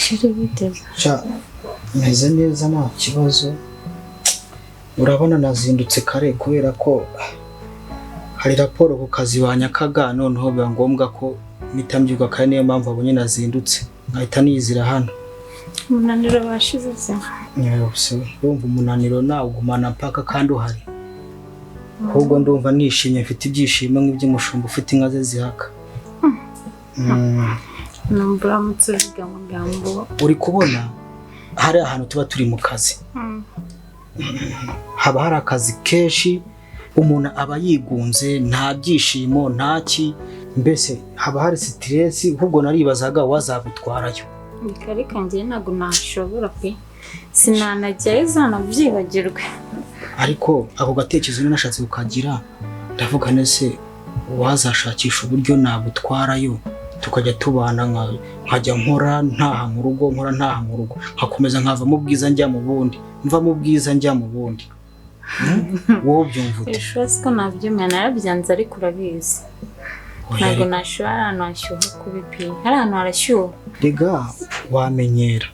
Chéri, biteze? Sha, meze neza, nta kibazo. Urabona nazindutse kare kubera ko hari raporo ku kazi banyakaga, noneho biba ngombwa ko mpita mbyuka kare, niyo mpamvu abonye nazindutse nkahita niyizira hano. Umunaniro washize se? Yose, urumva umunaniro nawugumana mpaka kandi uhari. Ahubwo ndumva nishimye, mfite ibyishimo nk'iby'umushumba ufite inka ze zihaka. Numva uramutse uvuga amagambo. Uri kubona hari ahantu tuba turi mu kazi, haba hari akazi kenshi, umuntu aba yigunze, nta byishimo, nta ki, mbese haba hari stress. Ahubwo naribazaga wazagutwarayo. Reka reka, njye ntabwo nashobora pe, sinanajyayo, zanabyibagirwe. Ariko ako gatekerezo nashatse kukagira, ndavuga nese wazashakisha uburyo nagutwarayo tukajya tubana, nkajya nkora ntaha mu rugo, nkora ntaha mu rugo, nkakomeza nkava mu bwiza njya mu bundi, mva mu bwiza njya mu bundi. Wowe ubyumva ute? Ishuri siko nabyemera, narabyanze ariko urabizi. Oya, Ntabwo reka. nashyuha, hari ahantu hashyuha kubi pe, hari ahantu harashyuha. Rega wamenyera,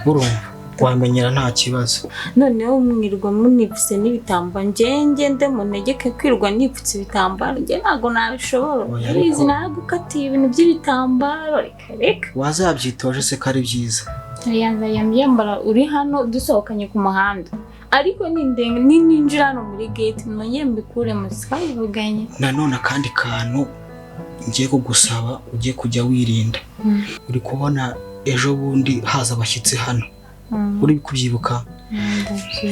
urumva wamenyera nta kibazo. Noneho mwirwa munipfutse n'ibitambaro, njye ngende muntegeke kwirwa nipfutse ibitambaro, njye ntabwo nabishobora. Oya, Urabizi, ariko- naragukatiye ibintu by'ibitambaro, reka reka. Wazabyitoje se ko ari byiza? Nzajya mbyambara uri hano dusohokanye ku muhanda, ariko ninjira hano muri gate nongere mbikuremo, twabivuganye. Nanone akandi kantu ngiye kugusaba, ugiye kujya wirinda. Uri kubona ejo bundi haza abashyitsi hano, uri kubyibuka?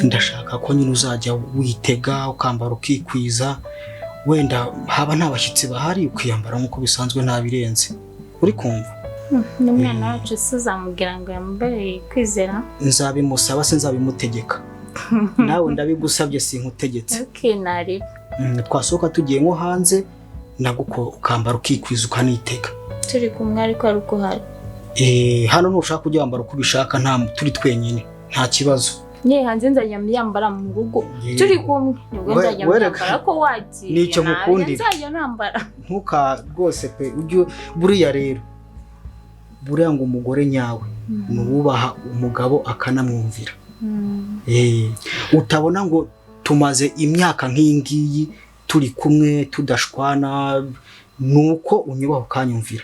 Ndashaka ko nyine uzajya witega ukambara ukikwiza, wenda haba nta bashyitsi bahari ukiyambara nk'uko bisanzwe, nta birenze. Uri kumva? N'umwana wacu se uzamubwira ngo yambare kwizera? Nzabimusaba se nzabimutegeka? Nawe ndabigusabye, sinkutegetse. Ok, nareba. Twasohoka tugiye nko hanze naguko ukambara ukikwiza ukanitega. Turi kumwe ariko ari uko uhari. Hano nushaka kujya wambara uko ubishaka, nta turi twenyine nta kibazo. Nye hanze nzajya mbyambara, mu rugo Yego. turi kumwe nibwo nzajya mbyambara, ko wagiye Nicyo ntabyo nkukundira. nzajya nambara. Ntuka rwose pe, ujye buriya rero, buriya ngo umugore nyawe ni uwubaha umugabo akanamwumvira. Utabona ngo tumaze imyaka nk'iyi ngiyi turi kumwe tudashwana, nuko unyubaha ukanyumvira.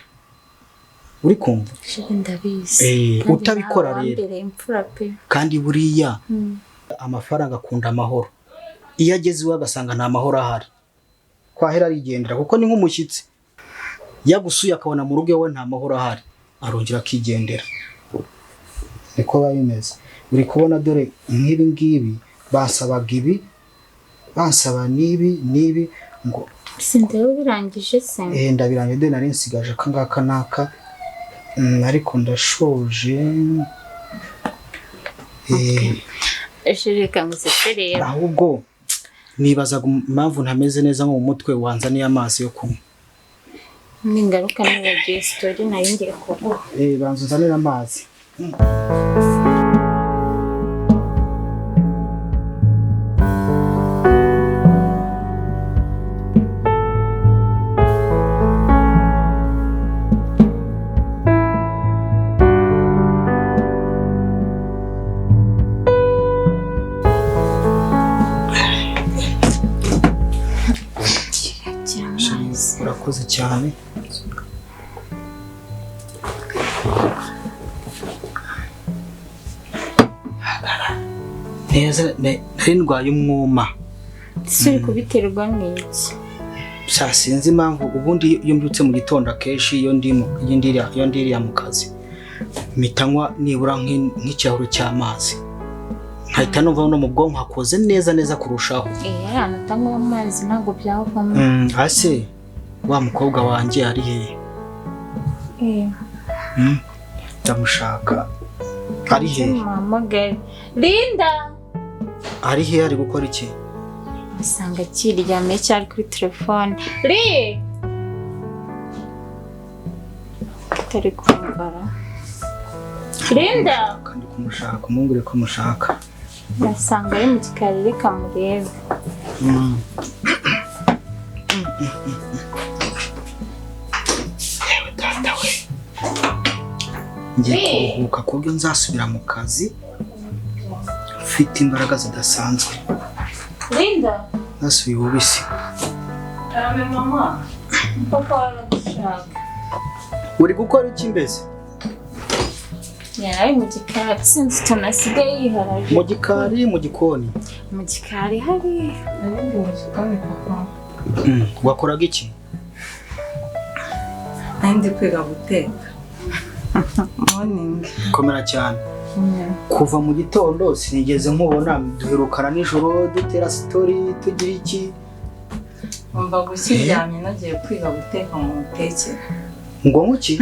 Uri kumva? Chéri, ndabizi. Kandi Utabikora nawe rero. wambereye imfura pe. Kandi buriya amafaranga akunda amahoro. Iyo ageze iwe agasanga nta mahoro ahari, kwahera arigendera, kuko ni nk'umushyitsi. Yagusuye akabona mu rugo iwe nta mahoro ahari, arongera akigendera. Niko biba bimeze. Uri kubona dore nk'ibi ngibi bansabaga, ibi bansaba n'ibi n'ibi ngo Sindeba birangije se? Ndabirangiye, dore nari nsigaje aka ngaka n'aka. Ariko ndashoje. Chéri, reka ngusetse rero. Ahubwo nibazaga impamvu ntameze neza nko mu mutwe, wanzaniye amazi yo kunywa. Ningaruka nibagiwe story nari ngiye kuguha. Banza unzanire amazi. Kirakira amazi. Urakoze cyane. Neza, nari ndwaye umwuma. Ese uri kubiterwa n'iki? Sha, sinzi impamvu. Ubundi iyo mbyutse mu gitondo akenshi, iyo ndiriya mu kazi, mpita nywa nibura nk'ikirahure cy'amazi, nkahita numva no mu bwonko hakoze neza neza kurushaho. Hari ahantu utanywa amazi ntabwo byavamo. Ase wa mukobwa wanjye ari hehe? Ndamushaka, ari hehe? Muhamagare Linda. Ari hehe, ari gukora iki? Usanga akiryamiye cyangwa ari kuri telefone. Ri kitari kumvara Linda. Kandi kumushaka, umumbwire ko mushaka. Urasanga ari mu gikari, reka murebe. Yewe data we, Ngiye kuruhuka ku buryo nzasubira mu kazi mfite imbaraga zidasanzwe. Linda. Nasubiye ububisi. Karame mama. Papa aragushaka. Uri gukora iki mbese? Yari mu gikari, sinzi utuntu asigaye yiharaje. Mu gikari, mu gikoni? Mu gikari hari. Nari ndi mu gikoni papa. Wakoraga iki? Nari ndi kwiga guteka. Morning. Komera cyane. Kuva mu gitondo sinigeze nkubona, duherukana nijoro dutera story tugira iki. Umva gusa uryamye, nagiye kwiga guteka mu mutekere. Ngo nkuki?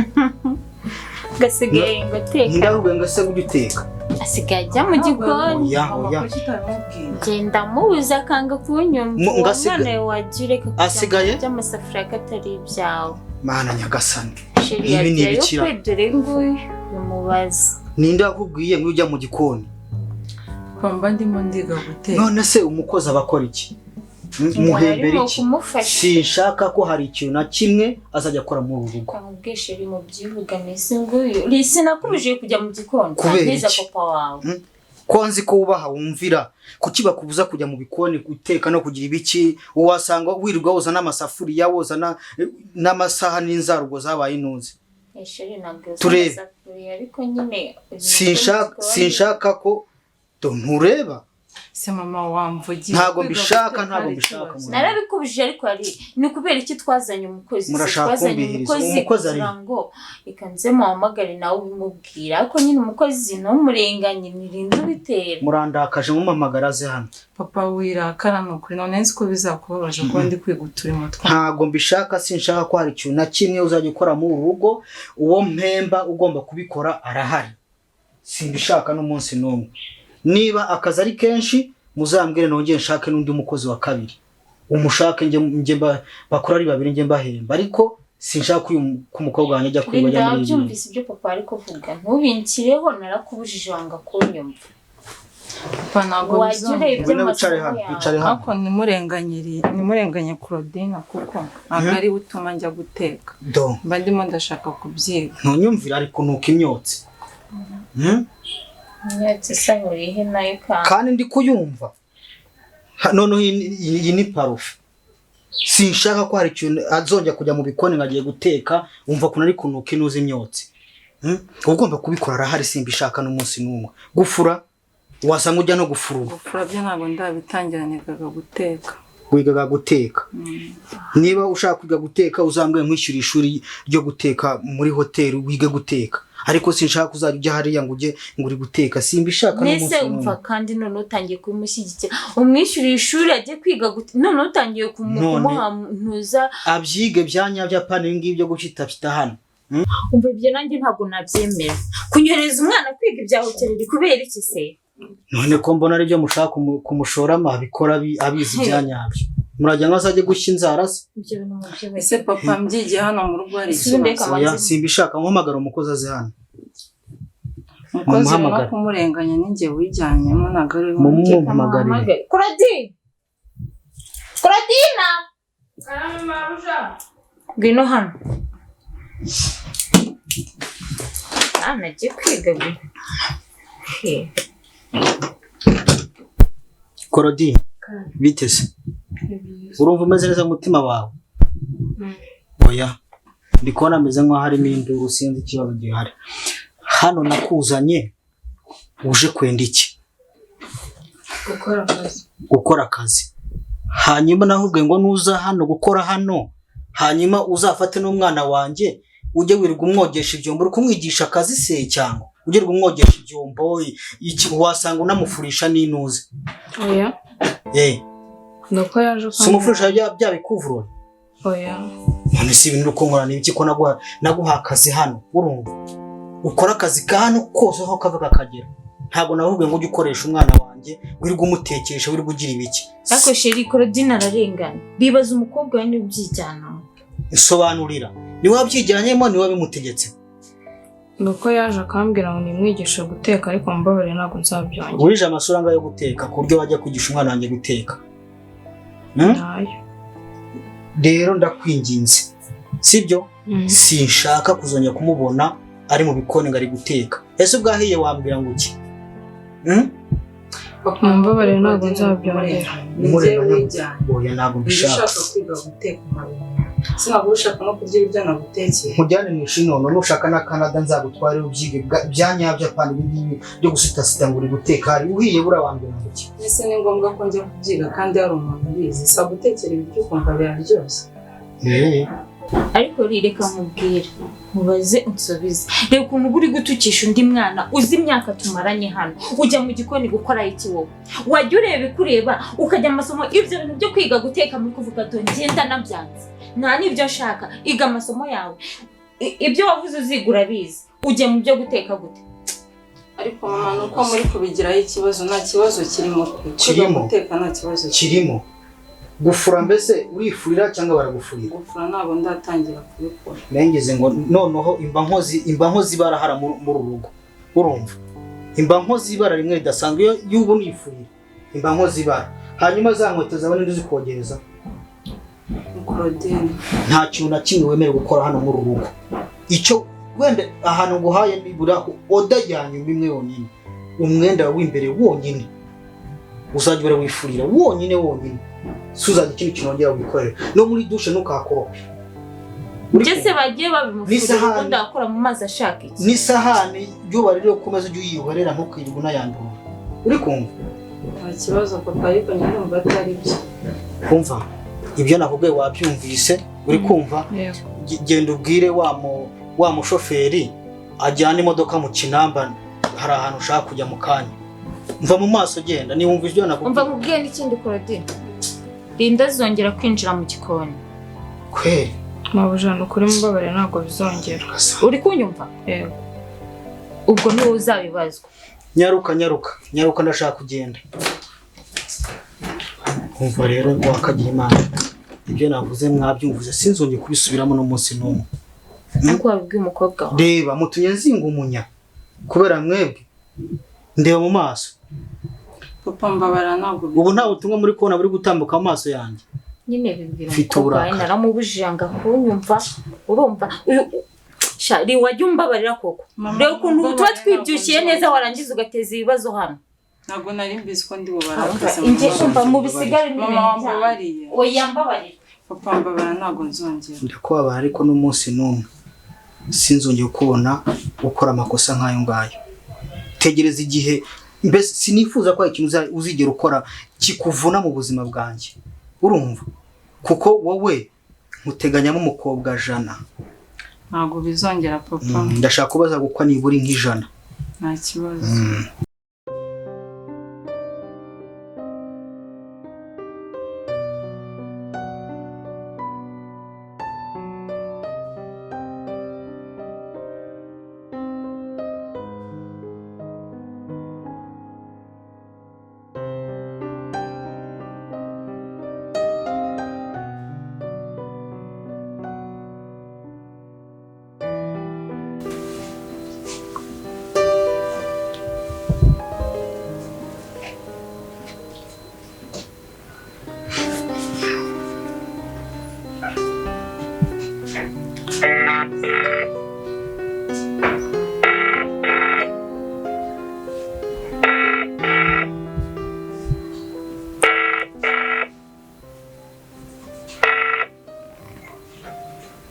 Gasigaye ngo ateka. Ndahubwo ngo ese ujye uteka. Asigaye ajya mu gikoni. Oya, oya. Kuki utabimubwiye? Genda mubuza akanga kunyumva. Mu- Uwo mwana wajya ureka kujya Asigaye? mu by'amasafuriya ko atari ibyawe. Mana nyagasani. Chéri Ibi ni yajyayo ibikira. kwe, dore nguyu bimubaza. Ninde wakubwiye ngo ujya mu gikoni? Papa, ndimo ndiga guteka. None se umukozi aba akora iki? Muhembera Arimo iki? kumufasha. Sinshaka ko hari ikintu na kimwe azajya akora muri uru rugo. Kamubwiye chéri mu byivugane, si nguyu. Lisi, nakubujije kujya mu gikoni. Kubera Ntiza iki? papa wawe. Ko nzi ko wubaha, wumvira, kuki bakubuza kujya mu bikoni guteka no kugira ibiki? Wasanga wirirwa woza n'amasafuriya, woza n'amasaha n'inzara, ubwo zabaye intuzi. Eh, chéri ntabwo yoza Turebe. amasafuriya, ariko nyine ibintu byo mu Sinshaka, gikoni- sinshaka ko do ntureba. Se mama wamvugiye. Ntabwo Kwiga mbishaka, guteka ntabwo hari mbishaka, ikibazo. Narabikubujije ariko ari ni ukubera iki twazanye umukozi se? Murashaka Twazanye kumbihiriza. umukozi Umukozi ari kugira ngo reka nze muhamagare nawe ubimubwira, ariko nyine umukozi ntumurenganye, nirinde ubitera. Murandakaje, mumamagara aze hano. Papa, wirakara, ni ukuri none nzi ko bizakubabaje kuba ndi kwiga uturimo twa Ntabwo mbishaka, sinshaka ko hari ikintu na kimwe uzajya ukora muri uru rugo. Uwo mpemba ugomba kubikora arahari. Simbishaka n'umunsi n'umwe. Niba akazi ari kenshi muzambwire nongere nshake n'undi mukozi wa kabiri, umushake njye bakora ari babiri, njye mbahemba, ariko sinshaka ko uyu ko umukobwa wanjye ajya kwiba, ajya Linda, muri ibi bintu. byumvise ibyo papa ari kuvuga, ntubinshyireho, narakubujije wanga kunyumva. Papa, ntabwo Wajya bizongera. ureba Ngwino wicare hano, iby'amasomo yawe. wicare hano. Ariko ntimurenganye Claudine, kuko ntabwo ari we utuma njya guteka. Do. Mba ndimo ndashaka kubyiga. Ntunyumvira, ari kunuka imyotsi. Imyotsi isa nkurihe nayo kandi? Kandi ndi kuyumva. Noneho iyi ni parufe. Sinshaka ko hari ikintu azongera kujya mu bikoni ngo agiye guteka, wumva ukuntu ari kunuka inuza imyotsi. Uba ugomba kubikora arahari, simbishaka n'umunsi n'umwe. Gufura, wasanga ujya no gufura ubu. Gufura byo ntabwo ndabitangira, nigaga guteka. Wigaga guteka. Niba ushaka kwiga guteka uzambwe nkwishyura ishuri ryo guteka muri hoteli, wige guteka, ariko sinshaka uzajya ujya hariya ngo ujye ngo uri guteka, simbishaka Nese n'umunsi umva n'umwe. kandi none utangiye kubimushyigikira, umwishyuriye ishuri ajye kwiga gute, none utangiye kumuha ntuza. Abyige bya nyabyo, apana ibi ngibi byo gucitacita hano. Umva, ibyo nanjye ntabwo nabyemera, kunyohereza umwana kwiga ibya hoteli, kubera iki se? None ko mbona aribyo mushaka kumushoramo, abikora abizi ibya nyabyo, murajya ngo azajye gushya inzara se? Ibyo bintu mubyo. Ese papa, mbyigiye hano mu rugo hari Ese ubundi reka ikibazo? Oya, manze- simbishaka, muhamagara umukozi aze hano. Umukozi urimo Mumuhamagare. kumurenganya, ninjye wijyanyemo, ntabwo ari we. Mumuhamagarire. Claudine, Claudina, ngwino hano. Mwana agiye kwiga He. Claudine, bite se? Urumva umeze neza mu mutima wawe? Oya, ndi kubona ameze nk'aho harimo induru, sinzi ikibazo gihari. Hano nakuzanye uje kwenda iki? Gukora akazi. Gukora akazi. Hanyuma nakubwiye ngo nuza hano gukora hano, hanyuma uzafate n'umwana wanjye ujye wirirwa umwogesha ibyombo. Uri kumwigisha akazi se, cyangwa ujye wirirwa umwogesha ibyombo iki, wasanga unamufurisha n'intuze? Oya. Eh. Ni uko yaje. Si umufurisha bya bikuvurori? Oya. None si ibintu uri kunkora ni ibiki, ko naguha akazi hano, urumva ukora akazi ka hano kose aho kava kakagera? Ntabwo nakubwiye ngo ujye ukoresha umwana wanjye, wirirwa umutekesha, wirirwa ugira ibiki. Ariko chéri, Claudine ararengana, bibaza umukobwa we niwe ubyijyanamo. Nsobanurira, niwe wabyijyanyemo, niwe wabimutegetse? Ni uko yaje akambwira ngo nimwigishe guteka, ariko mbabarire, ntabwo nzabyongera. Wije amasura angahe yo guteka ku buryo wajya kwigisha umwana wanjye guteka? Ntayo. Rero ndakwinginze, sibyo? Mm. Sinshaka kuzongera kumubona. Ari mu bikoni ngo ari guteka. Ese ubwahiye wambwira ngo iki? Papa, Mumbabarire ntabwo nzabyongera. Ni njyewe wijyanye. Oya, ntabwo Niba mbishaka. ushaka kwiga guteka nkabimenya, sinabwo ushaka no kurya ibyo nagutekeye. Nkujyane mu ishuri none, nushaka na Canada nzagutware ubyige bya nyabyo, apana ibi ngibi byo gusitasita ngo uri guteka. Hari uhiye buriya wambwira ngo iki? Ese ni ngombwa ko njya kubyiga kandi hari umuntu ubizi? Saba gutekera ibiryo ukumva biraryoshye. Ariko reka nkubwire, nkubaze unsubize. Reba ukuntu uba uri gutukisha undi mwana uzi imyaka tumaranye hano. Ujya mu gikoni gukora iki wowe? Wajya ureba ikureba ukajya mu masomo. Ibyo bintu byo kwiga guteka muri kuvuga do ngenda nabyanze, nta n'ibyo nshaka. Iga amasomo yawe. Ibyo wavuze uziga urabizi, ujya mu byo guteka gute? Ariko mama, ni uko muri kubigiraho ikibazo. Nta kibazo kirimo pe. Kwiga Kirimo. guteka nta kibazo. Kirimo gufura. Mbese urifurira cyangwa baragufurira? Gufura ntabwo ndatangira kubikora. Nengeze ngo noneho imba nkozi ibara hara muri uru rugo. Urumva, imba nkozi ibara rimwe ridasanzwe. Iyo ubu nifurira imba nkozi ibara, hanyuma za nkweto zawe ninde uzikogereza? Claudine. Nta kintu na kimwe wemerewe gukora hano muri uru rugo. Icyo wenda ahantu nguhaye nibura oda ya nyuma imwe yonyine, umwenda w'imbere wonyine uzajya uhora wifurira wonyine wonyine. Si uzajya ikindi kintu wongera wikorera, no muri dushe ntukakorope. Uri Ibyo se kumva? bagiye babimufurira, N'isahani. ubundi akora mu mazi ashaka iki? N'isahani iyo baririye ku meza ujye uyihorera, ntukirirwe unayandura. Uri kumva? Nta kibazo papa, ariko njye ndumva atari byo. Kumva ibyo nakubwiye wabyumvise? Uri kumva? Yego. Genda ubwire wa mushoferi ajyana imodoka mu Kinamba, hari ahantu ushaka kujya mu kanya. Mva mu maso, genda niwumva ibyo Umva nakubwiye. nkubwiye n'ikindi, Claudine, Linda zongera kwinjira mu gikoni. Kweri? Mabuja, ni ukuri mumbabarire ntabwo bizongera. Uri kunyumva? Yego. Ubwo niwowe uzabibazwa. Nyaruka, nyaruka, nyaruka, ndashaka kugenda. Umva rero wakagira Imana, ibyo navuze mwabyumvise, sinzongeye kubisubiramo n'umunsi n'umwe. Nkuko wabibwiye umukobwa wawe. Reba mutumye nzinga umunya kubera mwebwe. Ndeba mu maso. Papa, mbabara ntabwo. Ubu nta butumwa muri kubona buri gutambuka mu maso yanjye? Nyine bibwira Mfite umukobwa wawe. uburakari. Naramubujije anga kunyumva. Urumva uyu shari, wajya umbabarira koko. Mama, Reba ukuntu tuba mbabarira, twibyukiye ntabwo neza, warangiza ugateza ibibazo hano. Ntabwo nari mbizi ko ndi bubarakaze. Njye umva, mu bisigare Mama, n'ibintu byanyu. wambabariye. Oya, mbabarira. Papa, mbabara ntabwo nzongera. Ndakubabara, ariko n'umunsi n'umwe sinzongeye kubona ukora amakosa nk'ayo ngayo. Tegereza igihe, mbese sinifuza ko hari ikintu uzigera ukora kikuvuna mu buzima bwanjye. Urumva? Kuko wowe nkuteganyamo umukobwa 100. Ntabwo bizongera papa. Ndashaka kubaza gukwa nibura nk'100. Nta kibazo.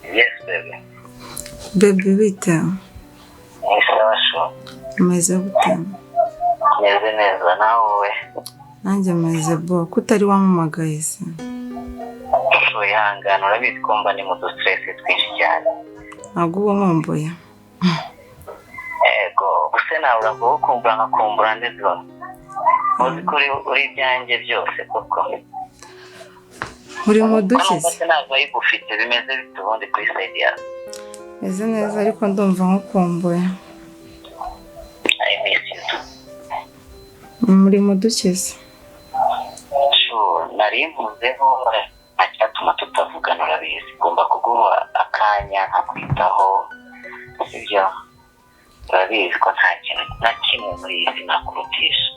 Yes, baby. Baby, bite? Ni sawa shu. Umeze gute? Meze neza, nawe wowe? Nanjye meze bo. Ko utari wampamagaye se? Shu, ihangane, urabizi ko mba ni mu dustress twinshi cyane. Ntabwo uba nkumbuye? Ego, gusa nawe urakukumbura nkakumbura ndetse uzi ko uri ibyanjye byose koko. Uri mu Ko duki numva se? se ntabwo ayigufite, bimeze bite ubundi kuri side yawe? Meze neza, ariko ndumva nkukumbuye. I miss you too. Muri mu duki se? Shu, nari mpuzeho, ntacyatuma tutavugana, urabizi. Ngomba kuguha akanya nkakwitaho, sibyo? Urabizi ko nta kintu na kimwe muri iyi si nakurutisha.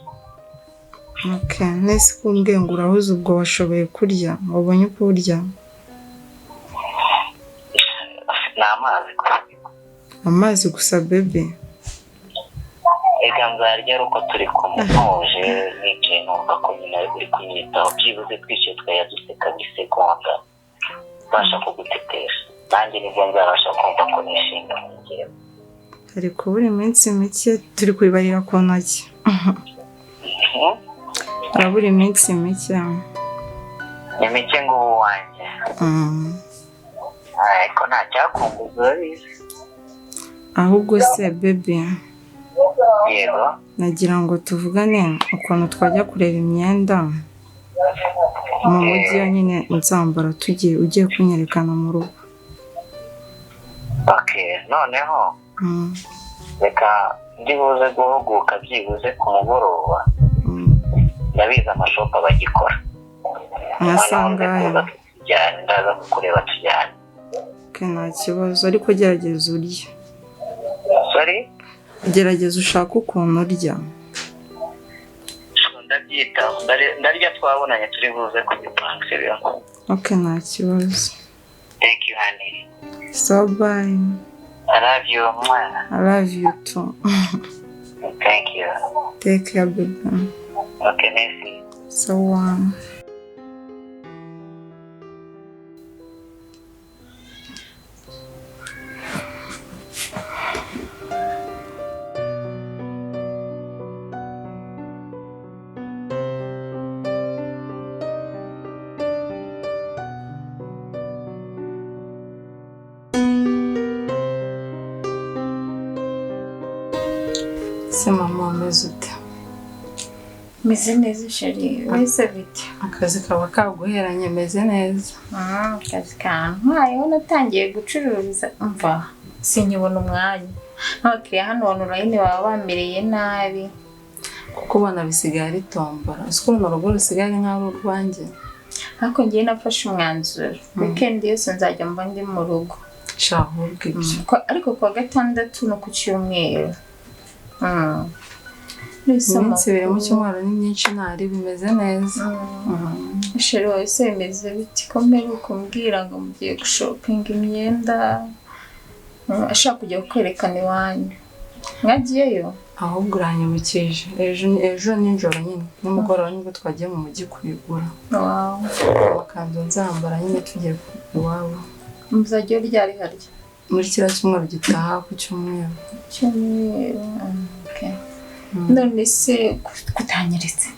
Okay, nese kumbwiye ngo urahuze, ubwo washoboye kurya? Wabonye uko urya? Ni amazi gusa. Amazi gusa bebe. Reka nzarya ari uko turi kumwe ntuje, nicaye numva ko nyine uri kunyitaho, byibuze twicaye tukajya duseka buri segonda, mbasha kugutetesha nanjye nibwo nzabasha kumva ko nishimye muri njyewe. Hari kubura iminsi mike, turi kuyibarira ku ntoki. Harabura iminsi mike. Ni mike ngo ubu wanjye. Ariko nta cyakumbuza, urabizi. Ahubwo se bebe, Yego. nagira ngo tuvugane ukuntu twajya kureba imyenda mu mujyi yo nyine nzambara tugiye, ugiye kunyerekana mu rugo. Okay, noneho reka ndi buze guhuguka byibuze ku mugoroba. Ndabizi amashopu abagikora. Amasaha angahe? Noneho nze kuza tujyane, ndaza kukureba tujyane. Okay, nta kibazo, ariko gerageza urye. Sorry? Gerageza ushake ukuntu urya. Ndabyitaho, ndarya twabonanye, turi buze kubipanga, sibyo? Okay, nta kibazo. Thank you honey. So bye. I love you mwana. I love you too. Thank you. Take care baby. Okay, merci. So one. Se mama, umeze ute? Meze neza chérie, wese bite? Akazi kaba kaguheranye, meze neza. Akazi kantwayeho, natangiye gucuruza, umva sinkibona umwanya, nk'abakiriya hano online baba bamereye nabi. Kuko ubona bisigaye ari tombora, uzi ko runo rugo rusigaye ari nk'aho ari urwanjye. Ariko ngewe nafashe umwanzuro, weekend yose nzajya mba ndi mu rugo. Sha, ahubwo ibyo. Ariko kuwa gatandatu no ku cyumweru. Iminsi 2 mu cyumweru ni myinshi, ntari bimeze neza. Chérie wawe se bimeze biti, ko mperuka umbwira ngo mugiye gushopinga imyenda, ashaka kujya kwerekana iwanyu, mwagiyeyo? Ahubwo uranyibukije, ejo nijoro nyine nimugoroba nibwo twagiye mu mujyi kuyigura. Amakanzu nzambara nyine tugiye iwabo. Muzajyayo ryari harya? Muri kiriya cyumweru gitaha, ku cyumweru. Cyumweru, okay. None se kutanyeretse?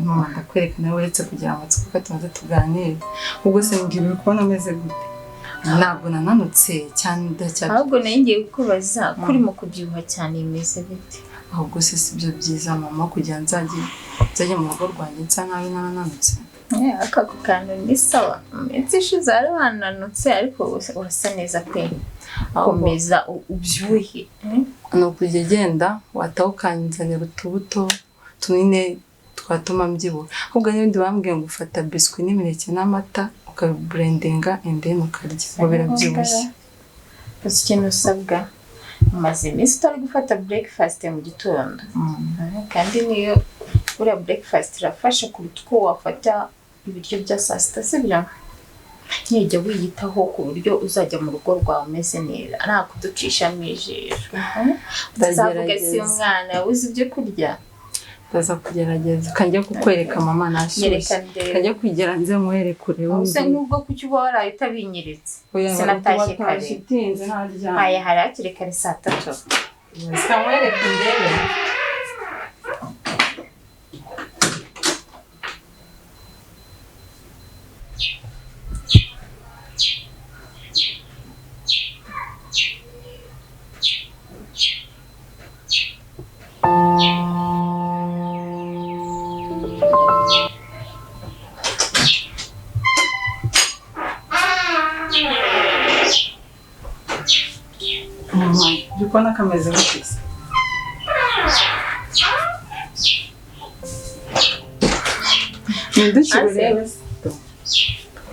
Mama, ndakwereka nawe, uretse kugira amatsiko ko tumaze tuganire. Ubwo se mbwira, uri kubona ameze gute? Ntabwo nananutse cyane, ndacyabyibushye. Ahubwo nayo ngiye kukubaza, kuri mu kubyibuha cyane bimeze bite? Ahubwo se si byo byiza mama, kugira nzajye mu rugo rwanjye nsa nabi nananutse? Aka kantu ni sawa, mu minsi ishize wari wananutse, ariko urasa neza pe, komeza ubyibuhe. Ni ukujya ugenda wataha ukanzanira utubuto tunini twatuma mbyibuha. Ahubwo n'ibindi bambwiye ngo ufata biswi n'imineke n'amata ukabiburendinga and then ukarya, ngo birabyibushye. Gusa ikintu usabwa, umaze iminsi utari gufata breakfast mu gitondo, kandi niyo buriya breakfast irafasha kuruta uko wafata ibiryo bya saa sita, sibyo? Ntijya wiyitaho ku buryo uzajya mu rugo rwawe umeze neza, nta kuducishamo ijisho, uzavuga si umwana wabuze ibyo kurya. Ndaza kugerageza, kanjya kukwereka mama nashyushye, kanjya kugera nze nkwereke urebe. Ubuse nubwo kuki uba waraye utabinyeretse? Sinatashye kare, aya hari hakiri kare saa 3. Nkwereke ndebe. Uri kubona kameze gute se? Mpindukire urebe se.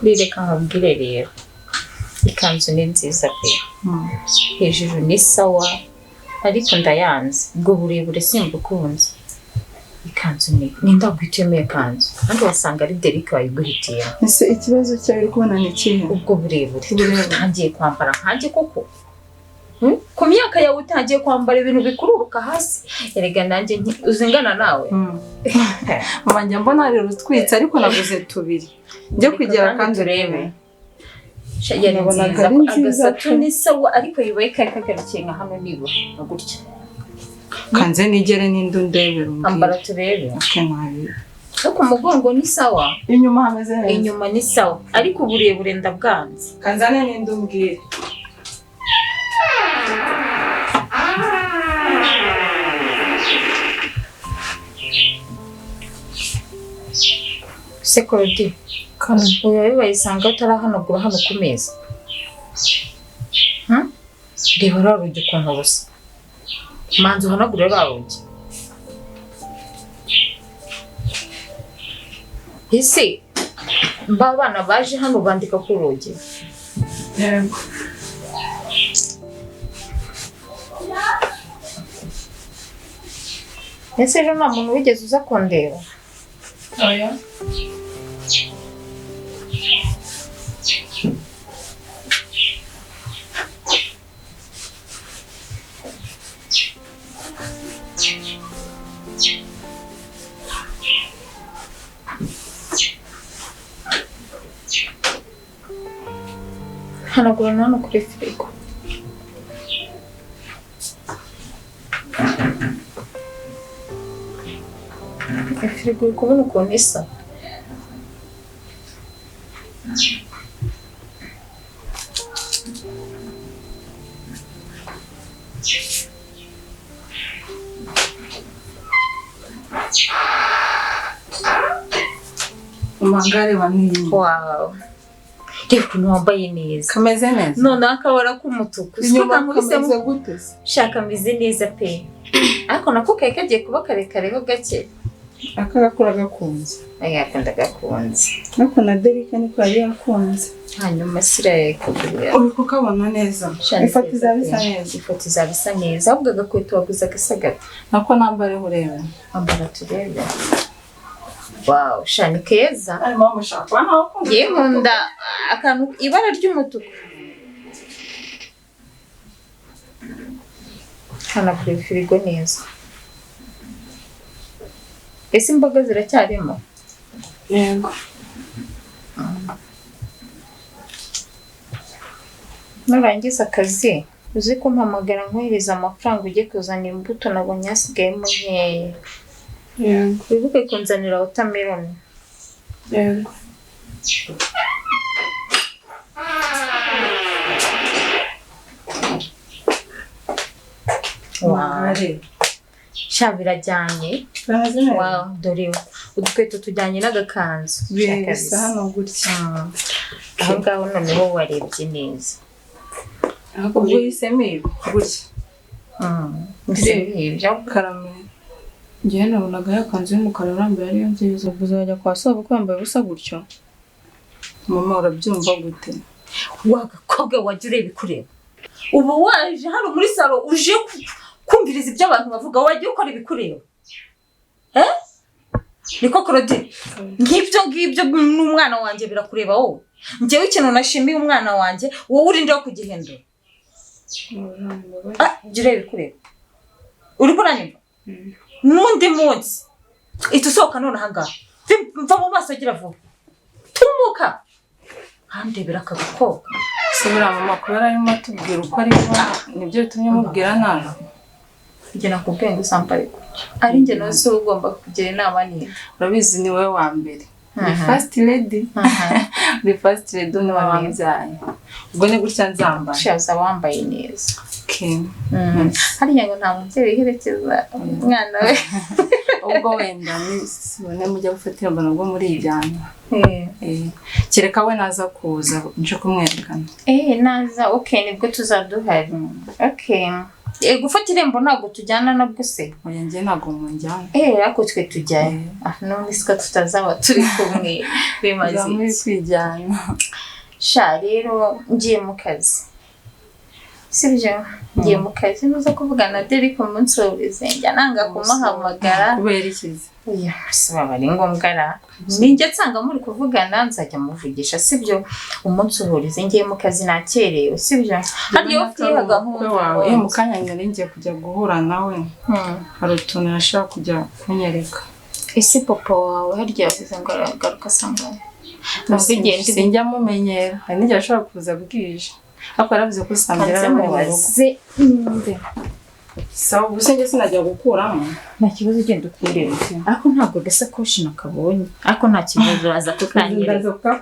Reka nkubwire rero, ikanzu ni nziza pe, hejuru ni sawa, ariko ndayanze ubwo burebure simbukunze. Ikanzu ni ninde waguhitiyemo iyo kanzu? Kandi wasanga ari Derek wayiguhitiyemo. Ese ikibazo cyawe uri kubona ni ikihe? Ubwo burebure, utangiye kwambara nkanjye koko? Ku myaka yawe utangiye kwambara ibintu bikururuka hasi. Erega nanjye uzingana nawe. Mama njya mbona hari urutwitse ariko naguze tubiri. Njye kugera kandi urebe. Yari nziza. Agasatu ni sawa ariko yubaye kari kagarukiye nka hano nibura nka gutya. Kanze nigere n'indi undebera umbwire. Ambara turebe. Okay, nabi. No ku mugongo ni sawa. Inyuma hameze neza. Inyuma ni sawa ariko uburebure ndabwanze. Kanzane n'indi umbwire. Se Claudie, uyu bayisanga utarahanagura hano ku meza. Reba ruriya rugi ukuntu rusa. Manza uhanagure ruriya rugi. Ese ba bana baje hano bandika ku rugi? Yego. Ese ejo nta muntu wigeze uza kundeba? Oya. Hanagura hano kuri firigo. Firigo uri kubona ukuntu isa? Umangare wa nini? Wow. Reba ukuntu wambaye neza. Kameze neza. Noneho akabara k'umutuku. Inyuma kameze gute se? Shaka kameze neza pe. Ariko nako kari kagiye kuba karekare ho gake. Aka gakura gakunze. Aya akunda gakunze. Ariko na Derika niko yari yakunze. Hanyuma sira yakugurira. Uri kukabona neza. Ifoto izaba isa neza. Ifoto izaba isa neza. Ahubwo agakweto waguze agasa gato. Nako nambareho urebe. Ambara turebe. Wow, shani keza. Ay mama ushaka nawe ukunda. Ye nkunda akantu ibara ry'umutuku. Hana kuri firigo neza. Ese imboga ziracyarimo? Yego. Nurangiza akazi uzi kumpamagara nkohereza amafaranga ujye kuzana imbuto nabonye hasigayemo nkeya. Yego. Wibuke kunzanira watermelon. Yego. Wow. Sha birajyanye. Wow, dore udukweto tujyanye n'agakanzu. Bisa hano gutya. Aho ngaho noneho warebye neza. Ubwo uhisemo ibi gutya. Ibyo karame. Njyewe nabonaga yakanzu y'umukara urambaye ariyo nziza. Ubwo uzajya kwa sobukwe wambaye ubusa gutyo? Mama urabyumva gute? Wa gakobwa wajya ureba ikureba. Ubu waje hano muri salo uje kumviriza ibyo abantu bavuga wajya ukora ibikureba. Niko Claudie, nk'ibyo ngibyo n'umwana wanjye birakureba wowe. Njyewe ikintu nashimiye umwana wanjye wowe urinde wo kugihindura. Jya ureba ikureba. Uri kuranyumva? N'undi munsi ihita usohoka none aha ngaha. Mva mu maso agira vuba. Tumuka. Handebera aka gakobwa. Se buriya mama kubera arimo atubwira uko arimo nibyo bitumye umubwira nabi. Njye nakubwiye ngo usampare gutya. Ari njye nawe si ugomba kugira inama niba. Urabizi ni wowe wa mbere. Ni first lady. Ni first lady ni wambyaye. Ubwo ni gutya nzambara. Shaza wambaye neza. Okay. Hariya ngo nta mubyeyi uherekeza umwana we. Ubwo wenda ni mujya gufatira mbona ubwo murijyana. Kereka we naza kuza nje kumwerekana. Naza okay nibwo tuzaduhari. Okay. Gufata irembo ntabwo tujyana nabwo se? Oya njye ntabwo munjyana. Ariko twe tujyayo. None siko tutazaba turi kumwe bimaze iki? Kwijyana. Sha rero ngiye mu kazi. Sibyo? Ngiye mu kazi nuza kuvugana na Derek umunsi w'ubuzima njya nanga kumuhamagara. Kubera ikizi? Oya, si baba ari ngombwa ra. Ninjya nsanga muri kuvugana nzajya muvugisha, sibyo? Umunsi uhurize ngiye mu kazi nakerewe, sibyo? Hariyo ufite iyihe gahunda? Wawe mu kanya nari ngiye kujya guhura nawe, hari utuntu yashaka kujya kunyereka. Ese papa wawe harya yavuze ngo aragaruka asanga? Sinjya mumenyera, hari n'igihe ashobora kuza bwije, ariko yaravuze ko saa mbiri araba ari mu rugo. Sawa, ubuse njye sinajya gukuramo. Nta kibazo, ugenda ukureba, ariko ntabwo agasakoshi nakabonye, ariko nta kibazo uraza kukanyereka.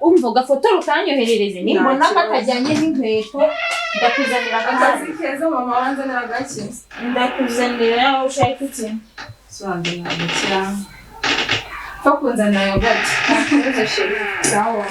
Umva ugafotora ukanyoherereze, nimbona katajyanye n'inkweto ndakuzanira akazi keza. Mama wanzanira gake. Ndakuzanira aho ushaka iki. Sobanurira agakira. Bakunzanira yogurt. Sawa.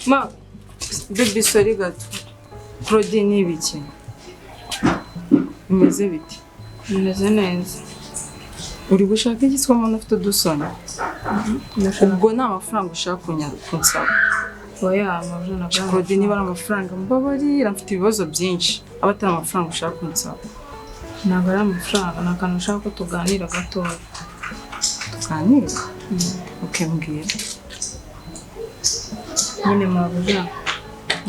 Ma, baby sorry gato. Claudine ni ibiki? Bimeze biti? Bimeze neza. Uri gushaka iki ko umuntu afite udusoni? Ubwo nta mafaranga ushaka kunsaba. Oya, amabujana. Claudine niba ari amafaranga mbabarira, mfite ibibazo byinshi. Aba atari amafaranga ushaka kunsaba. Ntabwo ari amafaranga, ni akantu ushaka ko tuganira gatoya. Tuganira? Okay, mbwira. Nyine mabuja,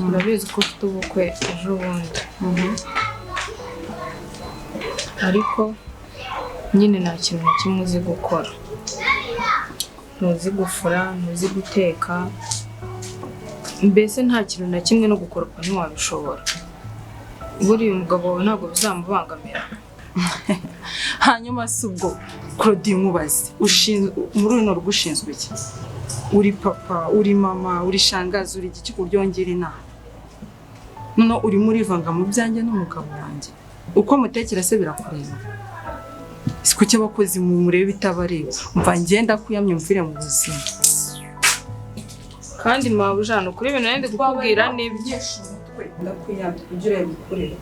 urabizi ko ufite ubukwe ejo bundi. Ariko nyine nta kintu na kimwe uzi gukora. Ntuzi gufura, ntuzi guteka, mbese nta kintu na kimwe no gukoropa ntiwabishobora. Buriya umugabo wawe ntabwo bizamubangamira. Hanyuma si ubwo Claudine nkubaze, muri runo rugo ushinzwe iki? Uri papa, uri mama, uri shangazi, uri igiki ku buryo wongera inama? Noneho urimo urivanga mu byanjye n'umugabo wanjye. Uko mutekera se birakureba? Si kuki abakozi mureba itabareba? Mva ngenda kuyamya mvire mu buzima. Kandi mabuja, ni ukuri ibintu nari ndi kukubwira nibyo. Ndakuyamya ujye ureba ikureba.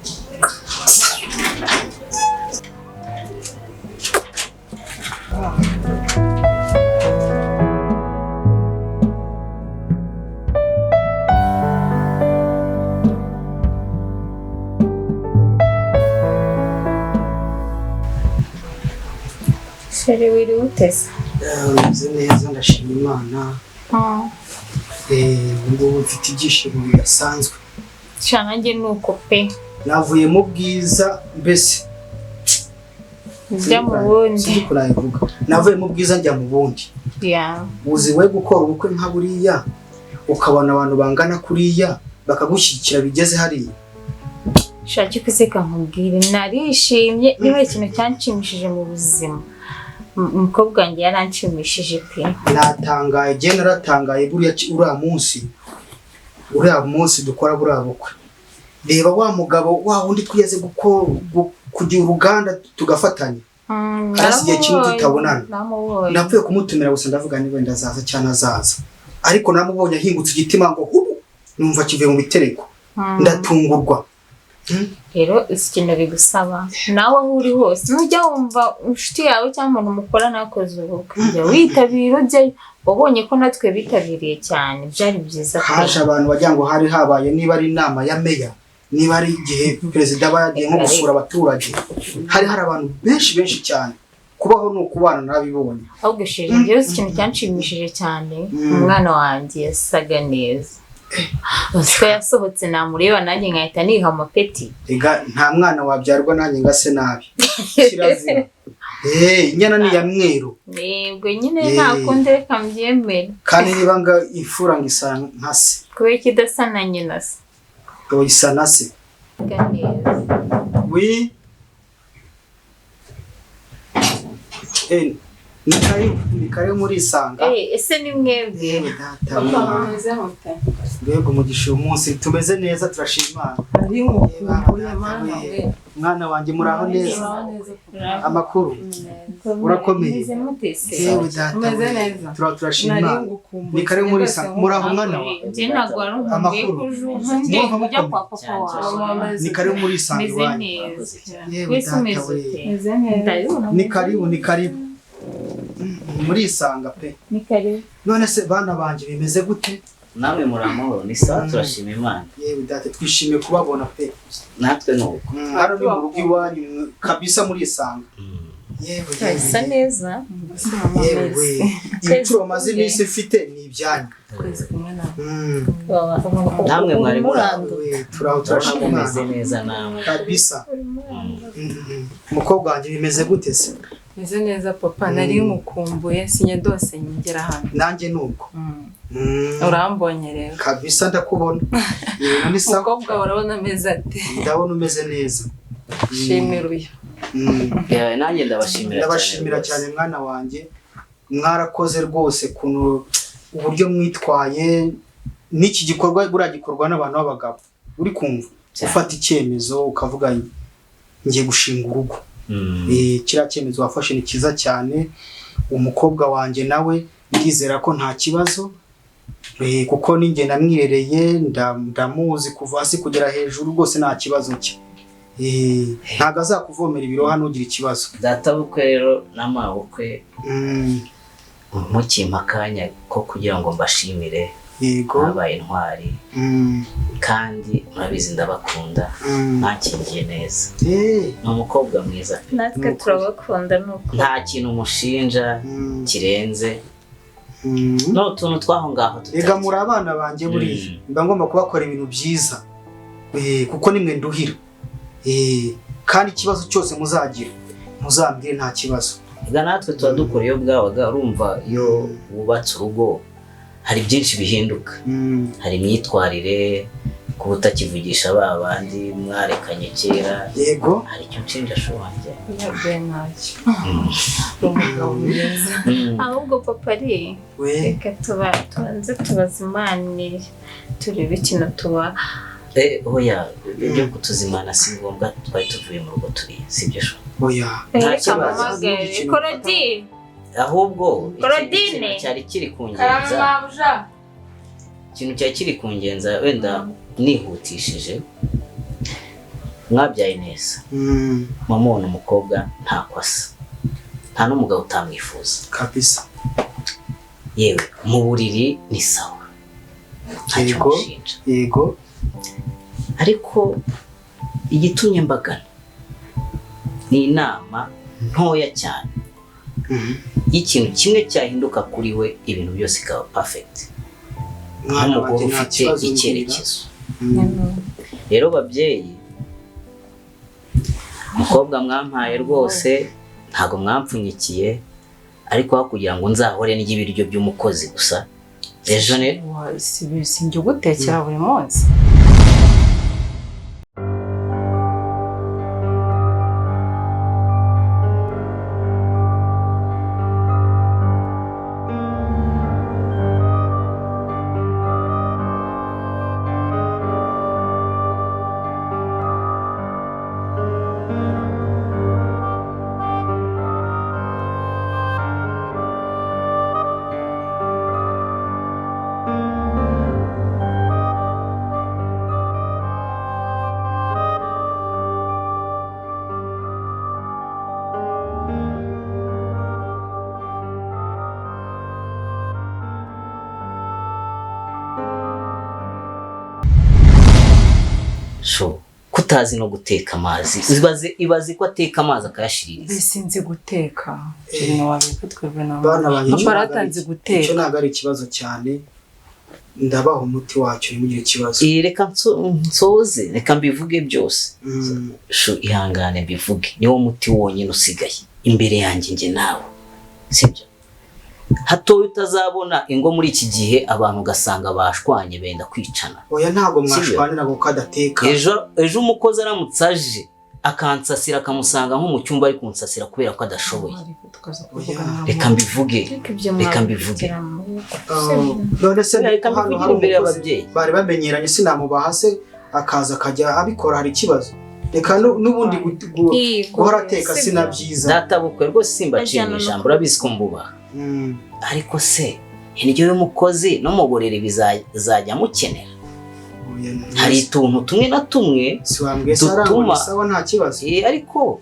Chérie wiriwe uteze? Meze neza, ndashima Imana. Ubu mfite ibyishimo bidasanzwe. Nanjye ni uko pe. Navuye mu bwiza mbese. Njya mu bundi. Navuye mu bwiza njya mu bundi. Uzi we gukora ubukwe nka buriya, ukabona abantu bangana kuriya bakagushyigikira bigeze hariya. Shaki kuzeka nkubwire, narishimye niba ikintu cyanshimishije mu buzima. Umukobwa wanjye yaranshimishije pe. Natangaye, jye naratangaye buriya uriya munsi dukora buriya bukwe. Reba wa mugabo wa wundi twigeze kugira uruganda tugafatanya. Harasi igihe kimwe tutabonana. Napfuye kumutumira gusa ndavuga niba ndazaza cyane azaza. Ariko namubonye ahingutse igitima ngo hubu, numva kivuye mu bitereko. Ndatungurwa. Rero ikintu bigusaba nawe aho uri hose nujya wumva inshuti yawe cyangwa umuntu mukora nakoze ubukwe, jya witabira ujyayo. Wabonye ko natwe bitabiriye cyane, byari byiza. Haje abantu wagira ngo hari habaye niba ari inama ya meya, niba ari igihe perezida aba yagiye nko gusura abaturage, hari abantu benshi benshi cyane. Kubaho ni ukubana, narabibonye. Ahubwo sheri, njyewe ikintu cyanshimishije cyane, umwana wanjye yasaga neza. Usiko yasohotse namureba nanjye nkahita niha amapeti. Ega nta mwana wabyarwa nanjye ngase nabi. Kirazira. Inyana ni ya mweru. Yego nyine nta kundi reka mbyemere. Kandi niba nga imfura ngo isa nka se. Kubera ko idasa na nyina se. Ngo isa na se. Oui. Ni karibu, ni karibu murisanga. Ese ni mwebwe? Yewe data, Papa, mumeze mute? mbega umugisha uyu munsi, tumeze neza turashima Imana. Nari nkukumbuye mana we. Mwana wanjye muraho neza? Amakuru? Urakomeye? Meze mute se? Yewe data, Umeze we. neza? Turashima Nari Imana. ngukumbuye. Ni karibu murisanga. Muraho mwana wa? Njye ntabwo wari unkumbuye Amakuru. ko uje ubundi Mwumva ujya mukomeye? kwa papa wawe. Ni karibu murisanga Meze iwanyu. neza. Yewe Wese data umeze we. ute? Meze neza. Ndabibona. Ni karibu, ni karibu. Murisanga pe. Ni karibu. None se bana banjye bimeze gute? Namwe muri amahoro, ni sawa, turashima Imana. Yewe data, twishimiye kubabona pe. Natwe ni uko. Hano ni mu rugo iwanyu kabisa, murisanga. Yewe Bisa yewe. neza. Yewe. Ibicuro maze iminsi mfite ni ibyanyu. Twese kumwe nawe. Namwe mwari muri aho. Yewe, turaho Ndabona turashima mumeze Imana. neza namwe. Kabisa. Umukobwa wanjye bimeze gute se? Meze neza papa, nari nkukumbuye sinyadose ngera hano. Nanjye nuko. Urambonye rero. Kabisa ndakubona. Ibintu ni sawa. Umukobwa urabona ameze ate? Ndabona umeze neza. Shimira uyu. Yewe, nanjye ndabashimira cyane. Ndabashimira rwose. cyane mwana wanjye, mwarakoze rwose kuntu uburyo mwitwaye n'iki gikorwa buriya gikorwa n'abantu b'abagabo, uri kumva Cyane. ufata icyemezo ukavuga ngiye gushinga urugo. Kiriya cyemezo wafashe ni cyiza cyane. Umukobwa wanjye nawe ndizera ko nta kibazo, kuko ninjye namwirereye, ndamuzi kuva hasi kugera hejuru, rwose nta kibazo cye. Ntabwo azakuvomera ibiro hano ugira ikibazo. Data bukwe rero n'amabukwe, mukimpa akanya ko kugira ngo mbashimire. Yego. Mwabaye intwari kandi murabizi ndabakunda, mwankingiye neza. Ni umukobwa mwiza pe. Natwe turabakunda nuko. Nta kintu mushinja kirenze n'utuntu tw'aho ngaho tutari. Rega muri abana banjye buriya mba ngomba kubakora ibintu byiza, kuko nimwe nduhira. Kandi ikibazo cyose muzagira muzambwire nta kibazo. Rega natwe tuba dukora iyo bwabaga, urumva iyo wubatse urugo hari byinshi bihinduka. Hari imyitwarire, kuba utakivugisha ba bandi mwarekanye kera. Yego. Hari icyo nshinja shu wanjye? Yabwiye ntacyo. Uri umugabo mwiza. Ahubwo papa ari We. reka tubanze tubazimanire turebe ikintu tuba. Oya, ibyo kutuzimana si ngombwa, twari tuvuye mu rugo turiye, sibyo shu? Oya. Nta Reka kibazo. mpamagare Korodine. Ahubwo Claudine. ikintu cyari kiri kungenza, ikintu cyari kiri kungenza wenda nihutishije, mwabyaye neza. Mama umukobwa ntako asa, nta n'umugabo utamwifuza. Kabisa. Yewe mu buriri ni sawa, ntacyo Yego. mushinja. Yego. Ariko igitumye mbagana ni inama ntoya cyane y'ikintu kimwe cyahinduka kuri we, ibintu byose bikaba perfect. Mwana Nk'umugore wanjye nta ufite kibazo mbwira. icyerekezo. Rero babyeyi, umukobwa mwampaye rwose ntabwo mwampfunyikiye, ariko aho kugira ngo nzahore ndya ibiryo by'umukozi gusa ejo ni Sinjye ugutekera buri munsi. Sho kutazi no guteka amazi, ibaze ko ateka amazi akayashiririza. Sinzi guteka. Ibintu wabika twebwe nawe. Bana banjye, Papa icyo ntabwo ari- aratanze guteka. icyo ntabwo ari ikibazo cyane, ndabaha umuti wacyo ntimugire ikibazo. Reka nsoze, reka mbivuge byose. Sho ihangane mbivuge, niwo muti wonyine usigaye imbere yanjye njye nawe, sibyo? Hatoya utazabona ingo muri iki gihe abantu ugasanga bashwanye benda kwicana. Oya ntabwo Sibyo? mwashwanira kuko adateka. Ejo umukozi aramutse aje Akansasira, akamusanga nko mu cyumba ari kunsasira kubera ko adashoboye. Ariko tukaza kuvugana. Reka mbivuge. Ariko ibyo Reka mbivuge. mwabigera mu rugo. None se Reka hano mbivugire hari imbere umukozi y'ababyeyi. bari bamenyeranye, sinamubaha se akaza akajya abikora, hari ikibazo? Reka n'ubundi Yego, guhora ateka sibyo. sina byiza. Data bukwe, rwose simbaciye mu Bajyana no ijambo, urabizi ko mbubaha. Ariko se indyo y'umukozi no mu buriri bizajya mukenera? Oya, Hari utuntu tumwe na tumwe si wambwiye se arangwa dutuma ni sawa, nta kibazo. Ariko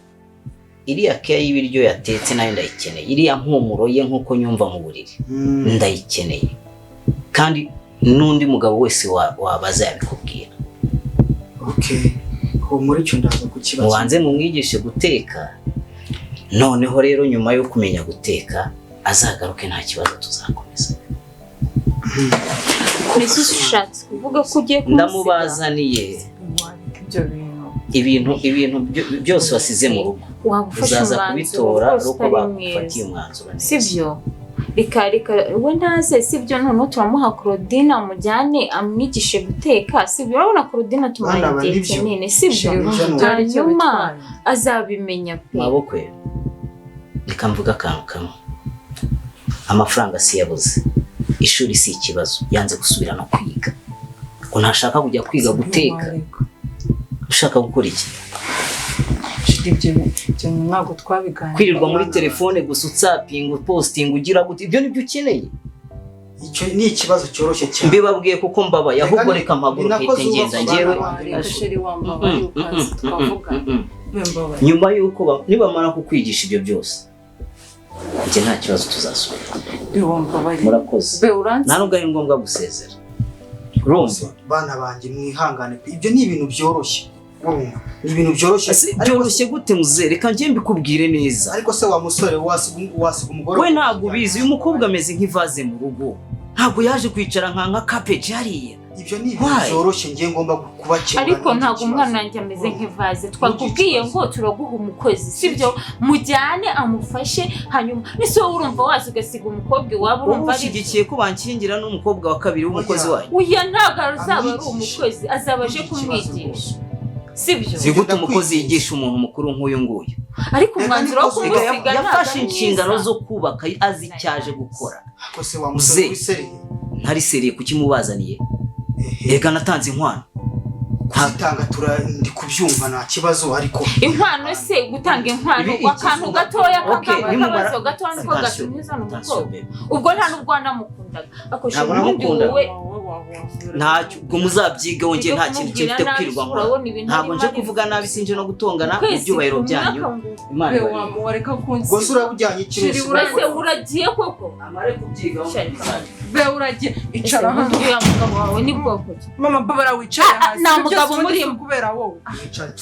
iriya keya y'ibiryo yatetse nayo ndayikeneye, iriya mpumuro ye nk'uko nyumva mu buriri ndayikeneye, kandi n'undi mugabo wese wabaza yabikubwira. Okay, humura, icyo ndaza kukibaza. Mubanze mumwigishe guteka, noneho rero nyuma yo kumenya guteka azagaruke, nta kibazo, tuzakomeza. Mbese ushatse kuvuga ko ugiye kumusiga? Ndamubazaniye. Ibyo bintu Ibintu byose wasize mu rugo Waba ufashe uzaza umwanzuro kubitora rwose ari uko utari bagufatiye mwiza. umwanzuro neza. Sibyo, reka we ntaze, sibyo? Noneho turamuha Claudine amujyane amwigishe guteka, sibyo? Urabona Claudine tumara Bana ba igihe nibyo. kinini, sibyo? Nibyo ni Byari icyo Hanyuma bitwaye. azabimenya pe. Mabukwe, reka mvuge akantu kamwe. Amafaranga si yabuze, ishuri si ikibazo, yanze gusubira no kwiga ngo ntashaka kujya kwiga guteka. Ushaka gukora iki? Shira, ibyo bintu ntabwo twabiganiriye. Kwirirwa muri telefone gusa, utsapinga, upostinga, ugira gute, ibyo nibyo ukeneye? Icyo ni ikibazo cyoroshye cyane. Mbibabwiye kuko mbabaye. Ahubwo Reka reka mpaguruke ni nako hite ngenda zubaka njyewe. abana banjye. Reka chéri, wambabaye ukaza tukavugana. Be mbabaye. Nyuma y'uko nibamara kukwigisha ibyo byose, njye nta kibazo, tuzasubira. Be wambabaye. Murakoze. Be uransi. Nta nubwo ari ngombwa gusezera, urumva? Bana banjye, mwihangane pe, ibyo ni ibintu byoroshye. Urumva, ni ibintu byoroshye. Ese byoroshye gute muze? Reka njye mbikubwire neza. Ariko se wa musore, wasiga umugore? We ntabwo ubizi, uyu mukobwa ameze nk'ivaze mu rugo, ntabwo yaje kwicara nka kapeji hariya. Ibyo ni ibintu Why? byoroshye, ngiye ngomba kubakemura. Ariko Ntugire ntabwo ikibazo. umwana wanjye ameze nk'ivaze. Twakubwiye ngo turaguha umukozi, sibyo? Mujyane amufashe, hanyuma nese wowe urumva waza ugasiga umukobwa iwabo? Wowe Urumva ari ushyigikiye ko bankingira n'umukobwa wa kabiri w'umukozi Oya. wayo? Uya ntabwo azaba ari Amwigishe. umukozi, azaba aje Ntugire ikibazo. kumwigisha, sibyo? Si gute umukozi yigisha umuntu mukuru nk'uyu nguyu? Ariko Reka umwanzuro wo nikoze. Reka kumusiga ntabwo yafashe ari inshingano mwiza. zo kubaka, azi icyo aje gukora. Ariko se wa musore, Muze. wiseriye? Ntari sérieux, kukimubazaniye? Reka natanze inkwano. Kuzitanga tura ndi kubyumva, nta kibazo, ariko Inkwano se, gutanga inkwano, akantu gatoya Okay, nimumara- k'akabazo gatoya niko Attention, gatumye uzana attention, umukobwa? baby. Ubwo nta n'ubwo wanamukundaga akoresha Ntabwo ubundi namukunda. wowe. Ntacyo, ubwo muzabyigeho, njye Ibyo nta kintu kumubwira mfite nabi, kwirirwa nkora. urabona ibintu Ntabwo nje arimo kuvuga nabi, sinje no gutongana mu Kwezi byubahiro ku byanyu. mwaka ngo- Imana Be ibarinde. wareka Ubwo se kunsiga. urabujyanye Shiri, ikirusi? Ese uragiye koko? Amare kubyigaho. Shari. Be uragiye, Ese icara hano. ubundi uriya mugabo wawe ni bwoko ki? Mama, babara wicare Ah, ah, hasi. nta Ibyo byose mugabo ubundi si murimo. ukubera wowe. Wicare.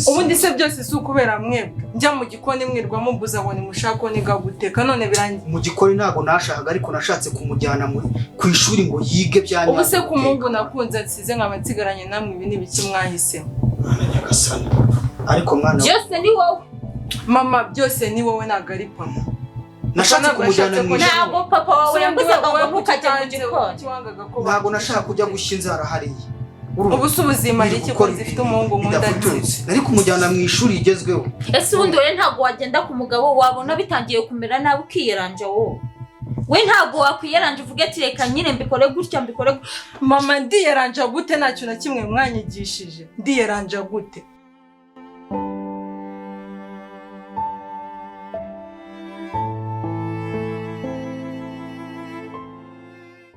Ubundi se byose si ukubera mwebwe? Njya mu gikoni mwirwa mumbuza ngo nimushake ko niga guteka, none birangiye. Mu gikoni ntabwo nashakaga, ariko nashatse kumujyana ku ishuri ngo yige bya Ubu se nyabyo ku muhungu nakunze nsize nkaba nsigaranye namwe, ibi ni ibiki mwahisemo? Mwana nyagasani, ariko mwana Byose ni wowe. Mama, byose ni wowe, ntabwo ari papa. Nashatse Ntabwo kumujyana nashatse mu ko- ishuri. Ntabwo papa wawe yambuzaga ngo ntukajye mu gikoni. Ntabwo nashaka kujya gushya inzara hariya. Urumva? Ubu se ubuzima ari iki ko Gukora zifite ibintu umuhungu nkunda? bidafututse. Nari kumujyana mu ishuri rigezweho. Ese ubundi wowe ntabwo wagenda ku mugabo, wabona bitangiye kumera nabi ukiyeranja? Wowe we ntabwo wakwiyeranja uvuge ati reka nyine mbikore gutya, mbikore gutya? Mama, ndiyeranja gute? Nta kintu na kimwe mwanyigishije, ndiyeranja gute?